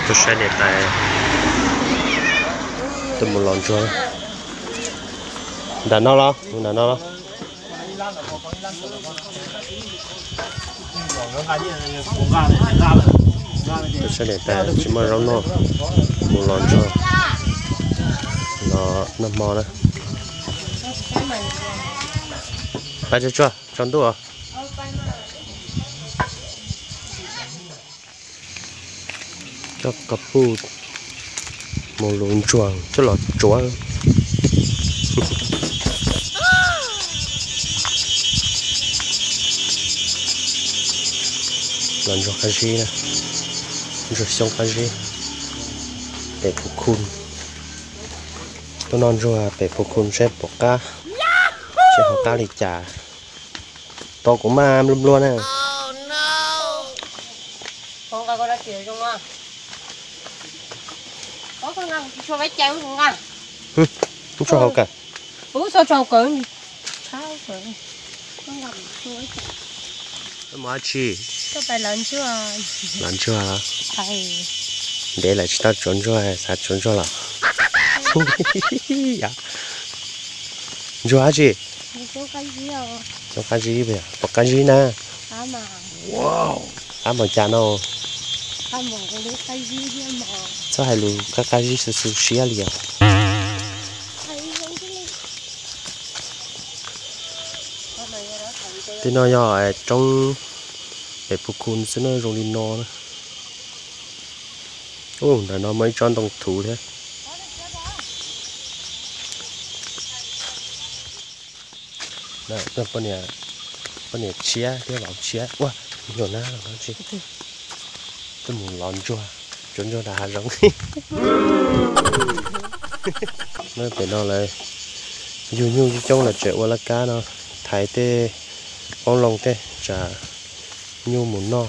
Tuaj saib niam tais tuaj mus los ntsuag. Nram no los, mus nram no los. Tuaj saib niam tais tsis muaj zaub noj, mus los ntsuag, los noj hmo na. Pab tsuag tsuag tsaus ntuj os. Coj ko puj mus luv ntsuag coj los tsuav. Los ntsuag qab zib na, ntsuag xyoob qab zib, pem Phu Khu. Tuaj noj ntsuag pem Phu Khu seb puas qab, seb ho qab li cas. Tos kuv maj nplua nplua na. Ub, tso hauv kawm. Mus dab tsi? Los ntsuag. Ntev lawm tsis tau tsuav ntsuag, xav tsuav ntsuag los. Ntsuag dab tsi? Xyoob qab zib, puas qab zib na? Qab mas cas no? Txhob hais lus qab qab zib xu xu siab li os. Tej no yog roob pem Phu Khu xwb na, zoo li no na. Ub, ntawm no muaj ib tsob ntoo thuv thiab. Poj niam tshiab thiab vauv tshiab ua nyuam na, tuaj mus los ntsuag, tsuav ntsuag nram hav zoov. Pem no lawv yug nyuj coob coob lawv tseem ua laj kab no, thaiv tej qoob loo tej tsam nyuj mus noj.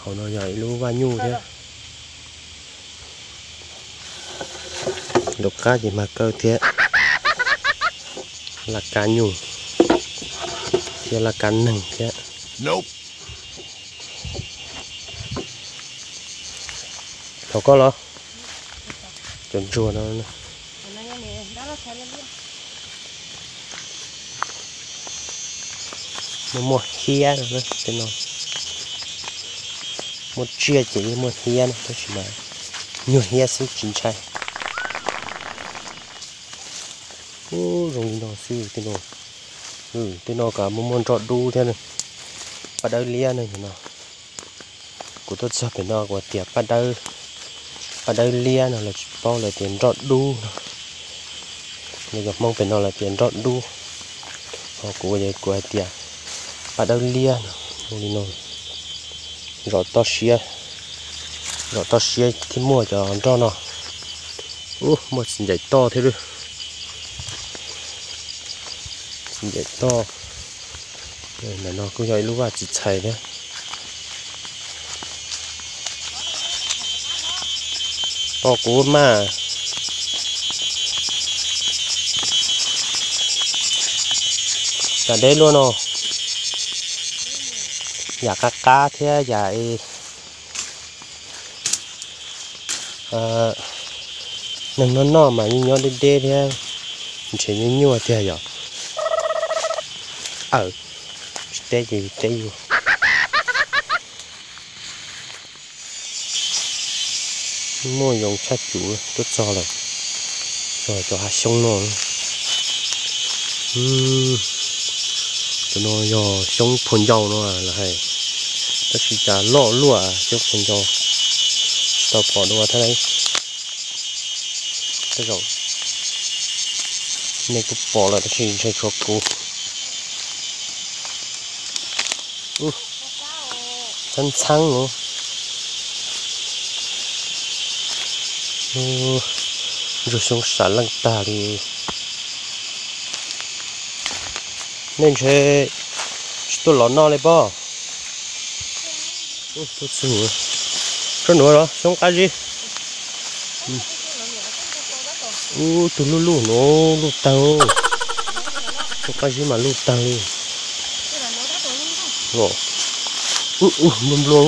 Hauv no yog ib lub vaj nyuj thiab. Lub qab ces mag kawj thiab, laj kab nyuj thiab laj kab neeg thiab. Thaum koj los cov ntsuag no muaj, muaj hiab no, muaj tsiaj ces yeej muaj hiab na, tab sis mas nyuag hiab xwb tsis ntshai. Ub, zoo li no xwb tej no. Tej no kuj muaj muaj nroj dub thiab, paj dawb liab ne no. Kuv tuaj txog pem no kuv tias paj dawb, paj dawb liab no lawv tsis paub, lawv tias nroj dub no. Nyob cov Hmoob pem no lawv tias nroj dub, ho kuv, kuv hais tias paj dawb liab no. Zoo li no, zov toj siab, zov toj siab thiaj muaj cov nroj no. Ub, muaj txiv ncaim toj thiab lawm. Txiv ncaim toj. Ntawm no kuj yog ib lub vaj txiv txhais thiab. Pom kuv mas, yam deb luaj no, yam qab qab thiab yam neeg noj noj mas yeej nyob deb deb thiab, ntshe nyuaj nyuaj tiag yom. Aws, tsis teb ces teb yus. Muaj yoov tshaj cuv tuaj txog lawm, txog cov hav xyoob no. Cov no yog xyoob phuag ncau no lawv hais, tab sis cas loj luaj xyoob phuag ncau, tsis tau pom dua thiab lauj. Tej zaum nej kuj pom lawm tab sis ntshe tshuav kuv. Txheeb txheeb os. Ntsuag xyoob sam leej tag li. Nej ntshe tsis tuaj los noj li pob. Txog nuav los xyoob qab zib. Ub, tug luj luj nuav luj tag. Xyoob qab zib mas luj tag li. Ub, nplua nplua.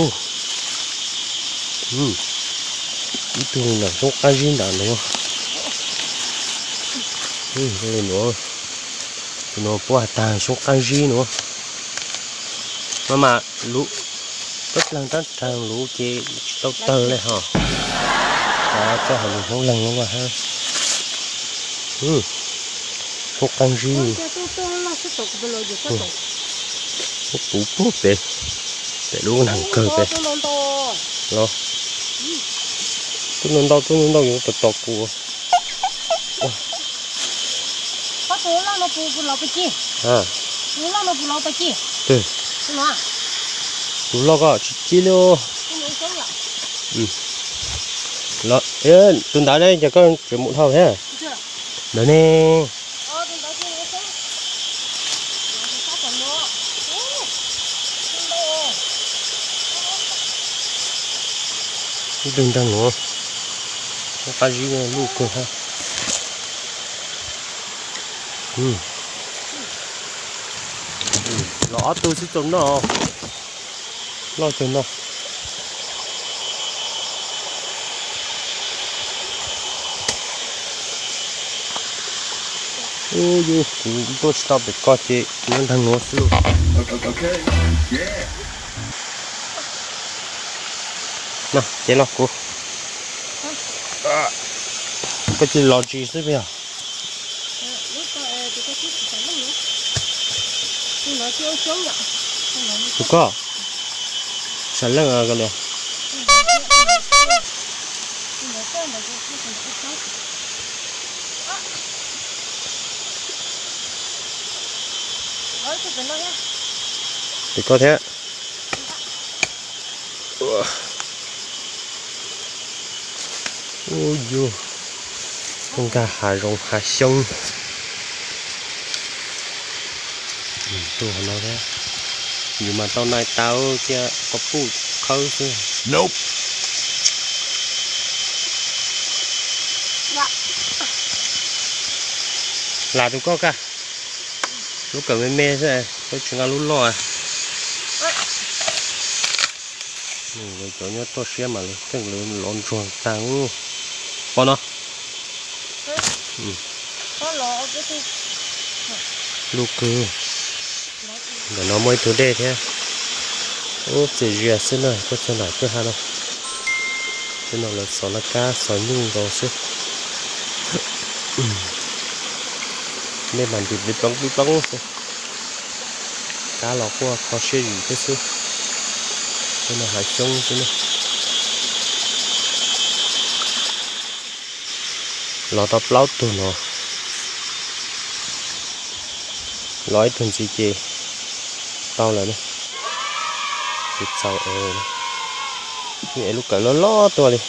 Ib tug lam xyoob qab zib ntawm nuav. Li nuav, tus nuav puab has tas xyoob qab zib nuav. Mas mas lub, peb plaag rab rhaag lub ces tsis tau tawg le hos. Coj hais lus Hmoob Leeg lub mas hab. Xyoob qab zib. Puv puag pem, pem lub nag kawg pem. Los, tub ntau ntau, tub ntau ntau yuav tos tos kuv. Tus loj koj tsis ci li. Tus ntawd ne, ces koj tseem mus dhau thiab. Ntawd ne. Ib tug nraag nuav, qab zib luj kawg hab. Los ob tug xwb tsaum no, loj kawg no. Ub, yus kuv tuaj tsis tau pem ko ces nyob nraag nuav xwb lauj. No ces los kuv, koj cia li los tsis xwb peb yog. Tus koj, sam leej ko li. Tus koj thiab. Ub yus, nkag hav zoov hav xyoob. Tus no thiab, yus mas tau nai tau cia quas puj khawb xwb. Lam tus koj kaj, lub kawm me me xwb, lub tsis nqa lub loj. Cov nyob toj siab mas lawv tseem lov ntsuag tag ub. Pom no. Lub kawg. Ntawm no muaj ib tug dej thiab. Ub, txias zias xwb na, tuaj txog nram kwj ha no. Tej no lawv xov laj kab xov nyuj nkaus xwb. Dej mas ntim plig ploog plig ploog xwb. Kab los quaj kho siab zim thiab xwb. Tej no hav xyoob xwb na. Los tau plaub tug no. Los ib tug ntxiv ces tau lawm na. Tsis txaus es, es lub kawm loj loj tuaj li.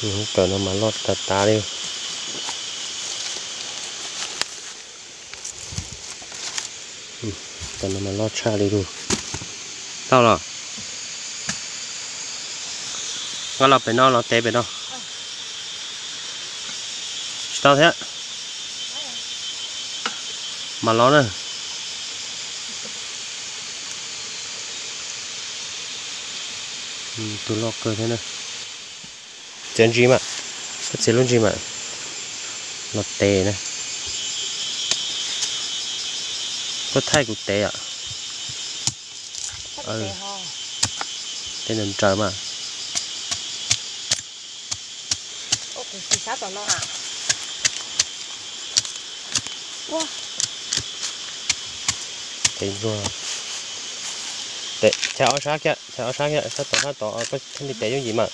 Lub kawm no mas loj tas tas li. Kawm no mas loj tshaj li lug. Tau los? Nqa los pem no los tev pem no. Tsis tau thiab. Mas los na. Tus loj kawg thiab na. Txiav ntsis mas, koj txiav lub ntsis mas. Los tev na. Koj thaij kuv tev os. Tev nrawm nrawm mas. Tev ntsuag. Chaws ob sab kiag, chaws ob sab kiag, sab tod sab tod, koj thiaj li tev yooj yim mas.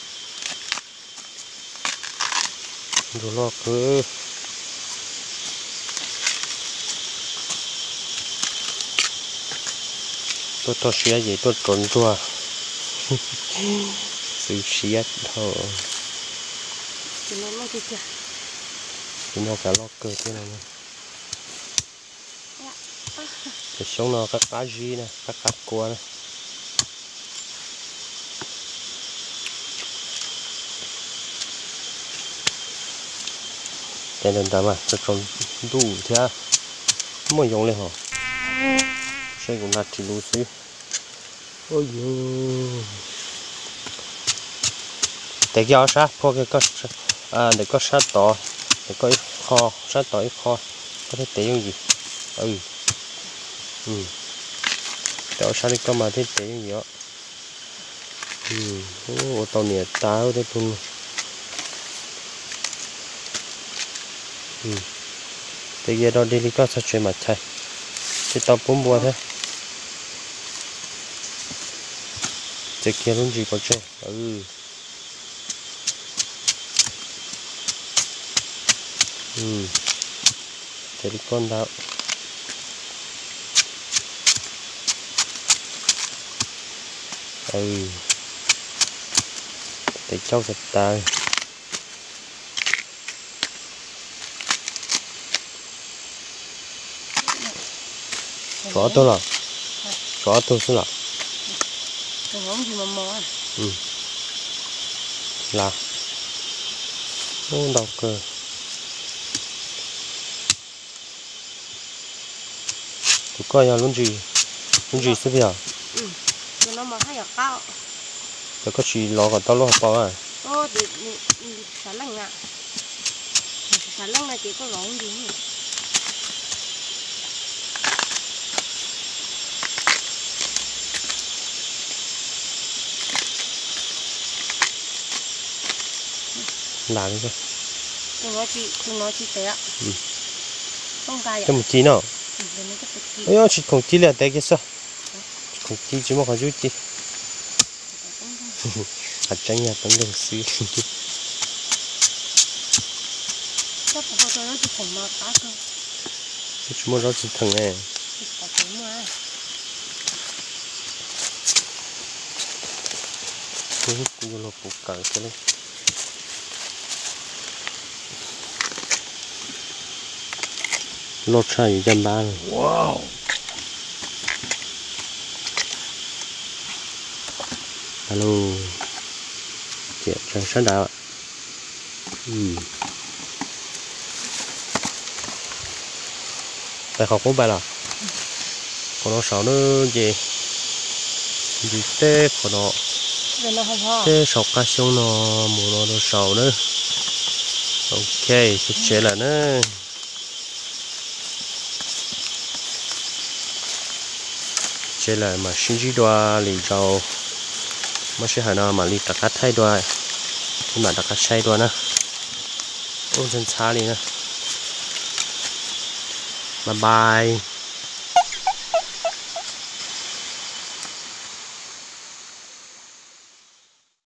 Ntsuag loj kawg. Tuaj txog siab ces tuaj tsuav ntsuag. Xwb siab dhau. Tus no kav loj kawg thiab no. Cov xyoob no qab qab zib na, qab qab kua na. Tev nrawm nrawm mas tsaus ntuj thiab, muaj yoov li hos. Kuv nag ris lus xwb. Tes kiag ob sab, phua kiag ntawm koj sab tod, ntawm koj ib qho, sab tod ib qho, koj thiaj tes yooj yim. Tes ob sab li koj mas thiaj tes yooj yim os. Ua tau niam tas tej tug. Tes kiag do dig li koj txog tsev mam chais, thiaj tau pub npua thiab. Txiav kiag lub ntsis pov tseg. Tes li koj ntag. Tes cauj tas tas. Tshuav ob tug los? Tshuav ob tug xwb los? Las, ub, ntau kawg. Tus koj yog lub ntsis, lub ntsis xwb yog? Ces koj tsis lov kom tau lub hauv paus a? Lam li. Coj mus ci no. Tsis khoom ci li, tes kiag xwb. Tsis khoom ci, tsis muaj qhov zub ci. Qhov tseeb yog teeb leeg xwb. Tsis muaj zaub tsis theem ne. Kuv yuav luag puv kawm thiab li. Loj tshaj yus caj npab. Alo, ciam tsawv sab nrad. Pais qhov qub pais los? Qhov no saud na, ces ntsis teb qhov no, teb saum qab xyoob no mus no rau saud na. Ok, txog tsev lawm na. Tsev lawm mam sib ntsib dua lwm zaus, muaj sij hawm no mam li rov qab thaij dua, mam rov qab saib dua na. Ub, ntxhab ntxhab li na. Bye bye.